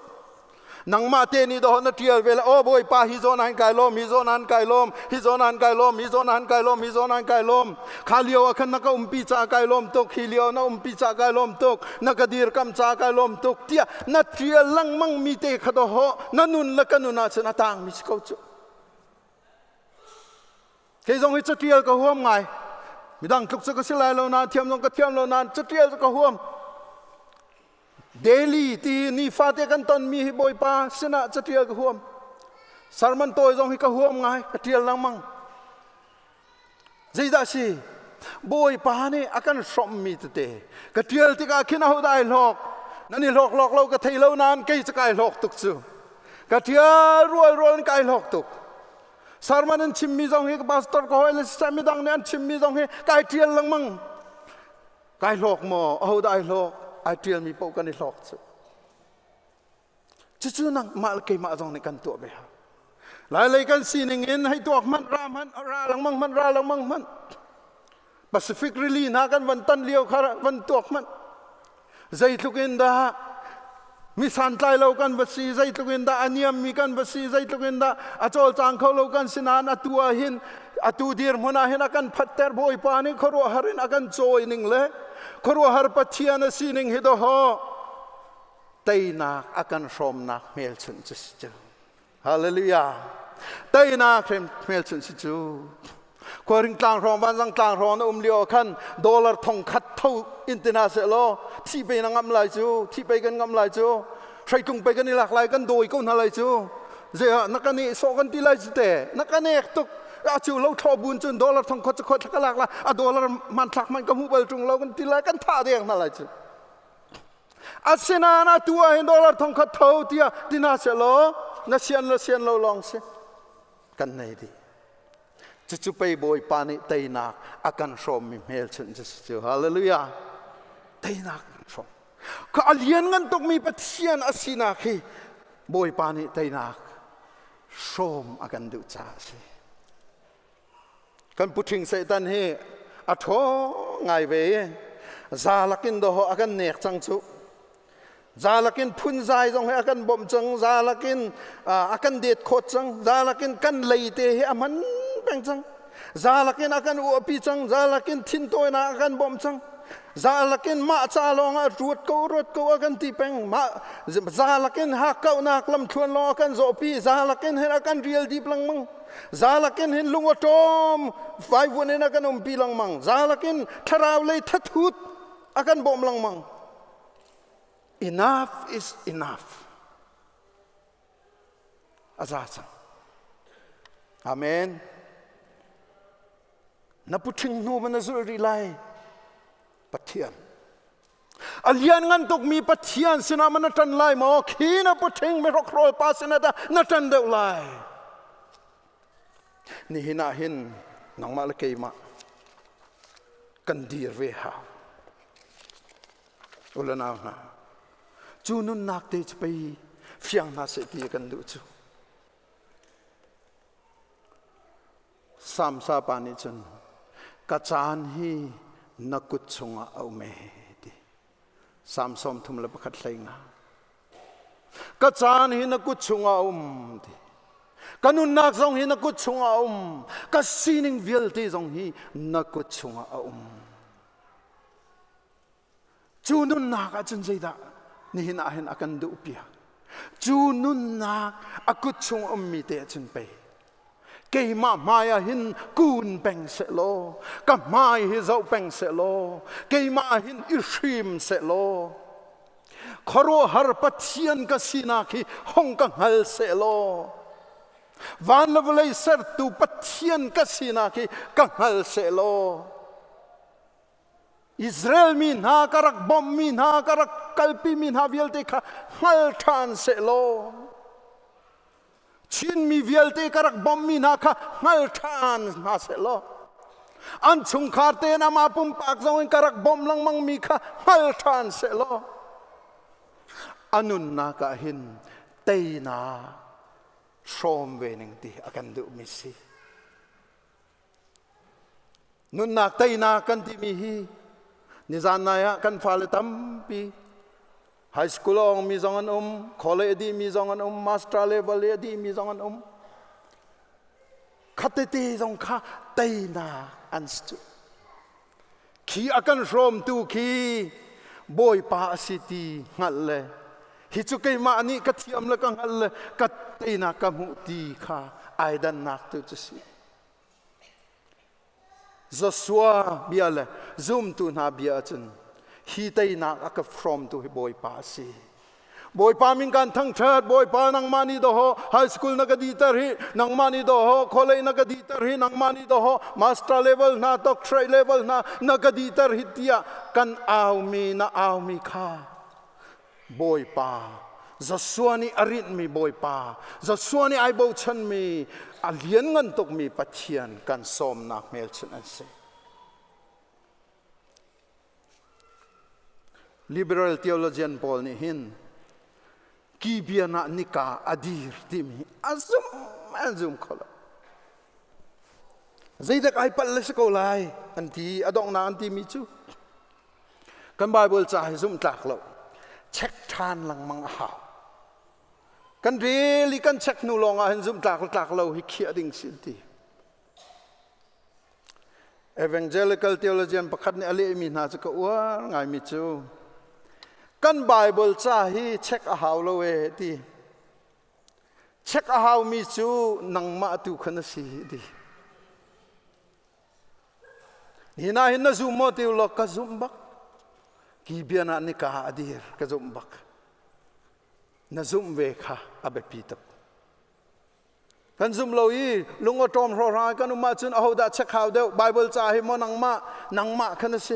Nangmah te nih dawh na ṭial ve le aw Bawipa hi zawn ah hin kai lawm, hi zawn ah hin kai lawm, hi zawn ah hin kai lawm, hi zawn ah hin kai lawm, hi zawn ah hin kai lawm. Kha lio ah khan na ka umpi caah kai lawm tuk, hi lio na umpi caah kai lawm tuk, na ka dirkamh caah kai lawm tuk tiah na ṭial lengmang mi te kha dawhawh na nun le ka nun ahcun a tangmi si ko cu. Kei zong hi caṭial ka huam ngai. Midang tluk cu ka si lai lo nain thiam zong ka thiam lo nain caṭial cu ka huam. Daily ti nifate kan tonmi hi Bawipa sinah caṭial ka huam. Sermon tawi zong hi ka huam ngai, ka ṭial lengmang. Zeidah si? Bawipa nih a kan hrawmhmi tete ka ṭial tikah khin ahodah ai hlawk? Nan i hlawk lawk lo ka thei lo nain kei cu kai hlawk tuk cu. Ka ṭial rual rual in kai hlawk tuk. Sermon an chimmi zong hi pastor ka hawi le siseh midang nih an chimmi zong hi kai ṭial lengmang. Kai hlawk maw? Ahodah ai hlawk? Ai ṭialmi paoh kan i hlawk cu. Cucu nangmah le keimah zong nih kan tuah ve hau. Lailei kan sining in hei tuak hmanh ra hmanh ra lengmang hmanh ra lengmang hmanh Pacific Rili hna kan van tan lio kha van tuak hmanh zeitluk in dah mi santlai lo kan va si zeitluk in dah a niammi kan va si zeitluk in dah a cawlcang kho lo kan si nain atu ah hin atu dirhmun ah hin a kan phatter Bawipa nih khuaruahhar in a kan cawi ning le khuaruahhar Pathian a sining hi dawhaw teinak a kan hrawmnak hmelchunh cu si cu hallelujah teinak hmelchunh si cu khuaring tlang hrawng vanzang tlang hrawng na um lio khan dollar thong khat tho in tina se law thi pe na ngam lai cu thi pe kan ngam lai cu hreitlung pe kan i lak lai kan dawi ko hna lai cu ze na kan i so kan ti lai cu te na kan ek tuk a cu lo thlo bun cun dollar thong khat cu khat ka lak la a dollar man thlak man ka hmu bal tung lo kan ti lai kan tha deng hna lai cu Asinain atu ah hin dollar thongkhat tho tiah ti hna seh law na sian le sian lo lawng si kan nei dih. Cucu pei Bawipa nih teinak a kan hrawmmi hmelchunh cu si cu. Hallelujah. Teinak kan hrawm. Kha a lian ngan tukmi Pathian a sinak hi Bawipa nih teinak hrawm a kan duh caah a si. Kan puṭhing Satan hi a ṭhawng ngai ve i za lakin dawhawh a kan nek cang cu. Za lakin phunzai zong hi a kan bawmh cang, za lakin a kan det khawt cang, za lakin kan lei te hi a hman peng cang. Za lakin a kan uahpi cang, za lakin thintawinak a kan bawmh cang. Za lakin mah ca lawng ah ruat ko ruat ko a kan ti peng. Mah za lakin hakkauhnak lamthluan lawng a kan zawhpi, za lakin hin a kan rial dip lengmang. Zalak in hin lung awṭawm vaivuan in a kan umpi lengmang. Zalak in thlarau lei thathut a kan bawmh lengmang. Enough is enough. A za cang. Amen. Na puṭhing hnu ma na zulh rih lai? Pathian. A lian ngan tukmi Pathian sinah ma na ṭan lai maw? Khi na puṭhing mihrokhrawl pa sinah dah na ṭan deuh lai? Nihin ah hin nangmah le keimah kan dir ve hau. U le nau hna, cu nunnak te cu pei fiang hna seh ti kan duh cu. Samsa pa nih cun ka caan hi na kut chungah a um ee ti. Salm 31 hleinga. Ka caan hi na kut chungah a um ti. Ka nunnak zong hi na kut chungah a um. Ka sining vialte zong hi na kut chungah a um. Cu nunnak ah cun zeidah nihin ah hin a kan duh piak. Cu nunnak a kut chung ummi te ah cun pei keimah hmai ah hin kun peng seh law ka hmai hi zoh peng seh law keimah hin i hrim seh law khuaruahhar Pathian ka sinak hi hong ka hngal seh law van le vawlei sertu Pathian ka sinak hi ka hngal seh law Israel mi hna ka rak bawmhmi hna ka rak kalpimi hna vialte kha hngal ṭhan seh law Chinmi vialte ka rak bawmhmi hna kha hngal ṭhan hna seh law an chungkhar tein amah pumpak zong in ka rak bawmh lengmangmi kha hngal ṭhan seh law a nunnak ah hin teinak hrawm ve ning ti a kan duhmi si. Nunnak teinak kan timi hi nizan nai ah kan fale tampi high school a ongmi zong an um, college a dihmi zong an um, master level a dihmi zong an um. Khatete zong kha teinak an si cu. Khi a kan hrawmtu khi Bawipa a si ti hngalh le hi cu keimah nih ka thiam le ka hngalh le ka teinak ka hmuh ti kha ai dannak tu cu si. Joshua bia le zumtu hna bia ahcun hi teinak a ka hrawmtu hi Bawipa a si. Bawipa min kan thangṭhat, Bawipa nangmah nih dawhaw high school na ka dihter hi, nangmah nih dawhaw college na ka dihter hi, nangmah nih dawhaw master level hna, doctorate level hna na ka dihter hi tiah kan aumi na aumi kha Bawipa Joshua nih a rinhmi Bawipa Joshua nih ai bochanmi a lianngan tukmi Pathian kan sawmnak hmelchunh an si. Liberal theologian pawl nih hin Gibeon ah nika a dir timi a zum an zum kho lo. Zeidak ai palh le si ko lai an ti a donghnak an timi cu Kan Bible ca hi zumh tlak lo. Check ṭhan lengmang a hau. Kan rel i kan check hnu lawng ah hin zumh tlak le tlak lo hi khiah ding si ti. Evangelical theologian pakhat nih a lehmi hna cu ka uar ngaimi cu kan Bible ca hi check a hau lo e ti. Check a haumi cu nangmah tu kha na si ti. Hi na hin na zum maw ti law ka zumh bak. Gibeon ah nika a dir ka zumh bak. Na zumh ve kha a biapi tuk. Kan zum lo i lungawṭawm hrawhhrang kan um ahcun ahodah check hau deuh Bible ca hi maw nangmah nangmah kha na si.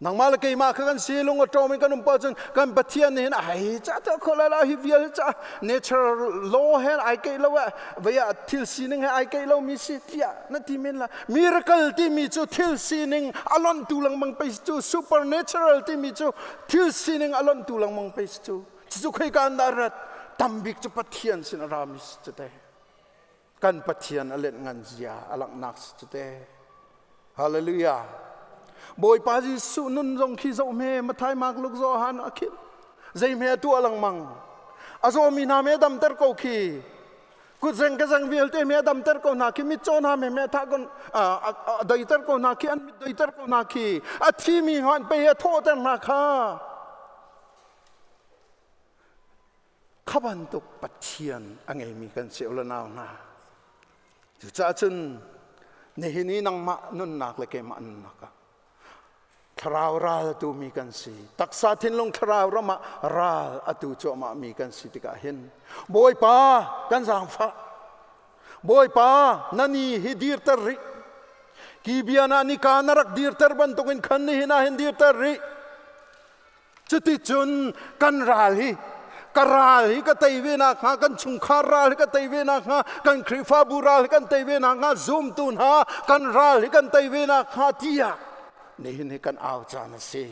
Nangmah le keimah kha kan si lungawṭawm in kan um paoh cun kan Pathian nih hin ai ca ta kho lai la hi vial ca natural law he ai keih lo eh vei ah thil sining he ai keih lo mi si tiah na ti men la miracle timi cu thil sining a lontu lengmang pei cu supernatural timi cu thil sining a lontu lengmang pei cu cucu khoi ka an dah rat tambik cu Pathian sin a rami si cu te Kan Pathian a lenh ngan zia a langhnak si cu te. Hallelujah. Bawipa Jesuh nun zong khi zoh hme Mathai Mark Luke Johan a khim. Zei hme a tuah lengmang. A zawmi hna me damter ko khi. Kutzeng ka zeng vialte me a damter ko hna khi mitcaw hna me me tha kon a doiter ko hna khi an mit doiter ko hna khi a thimi hman pe a thawhter hna kha Kha bantuk Pathian a ngeimi kan si u le nau hna. Cucaah cun nihin i nangmah nunnak le keimah nunnak ah Thlarau ral a tumi kan si. Taksa thinlung thlarau ram ah ral a tu cuahmah mi kan si tikah hin Bawipa kan zaangfah. Bawipa na ni hi dirter rih. Ki bia na nika na rak dirter bantukin khan nihin ah hin dirter rih. Cuticun kan ral hi ka ral hi ka tei ve nakhnga kan chungkhar ral hi ka tei ve nakhnga kan Khrihfabu ral hi kan tei ve nakhnga zumtu hna kan ral hi kan tei ve nakhnga tiah nihin hi kan au caan a si.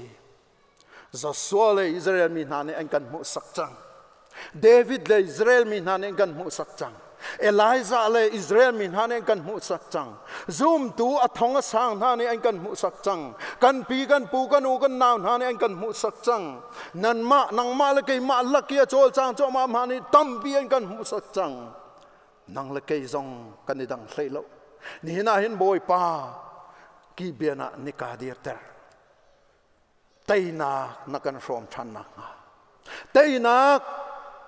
Joshua le Israel mi hna nih an kan hmuhsak cang. David le Israel mi hna nih an kan hmuhsak cang. Elijah le Israel mi hna nih an kan hmuhsak cang. Zumtu a thong a sang hna nih an kan hmuhsak cang. Kan pi, kan pu, kan u, kan nau hna nih an kan hmuhsak cang. Nanmah, nangmah le keimah lak i a cawlcang cuahmah hna nih tampi an kan hmuhsak cang. Nang le kei zong kan i dang hlei lo. Nihin ah hin Bawipa ki bian ah nika dirter. Teinak na kan hrawm ṭhan nakhnga teinak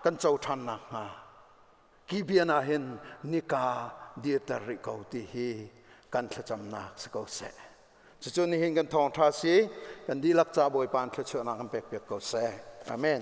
kan co ṭhan nakhnga Gibeon ah hin nika dirter rih ko ti hi kan thlacamnak si ko seh. Cucu nihin kan thawngṭha si, kan dihlak ca Bawipa thluachuahnak kan pek piak ko seh. Amen.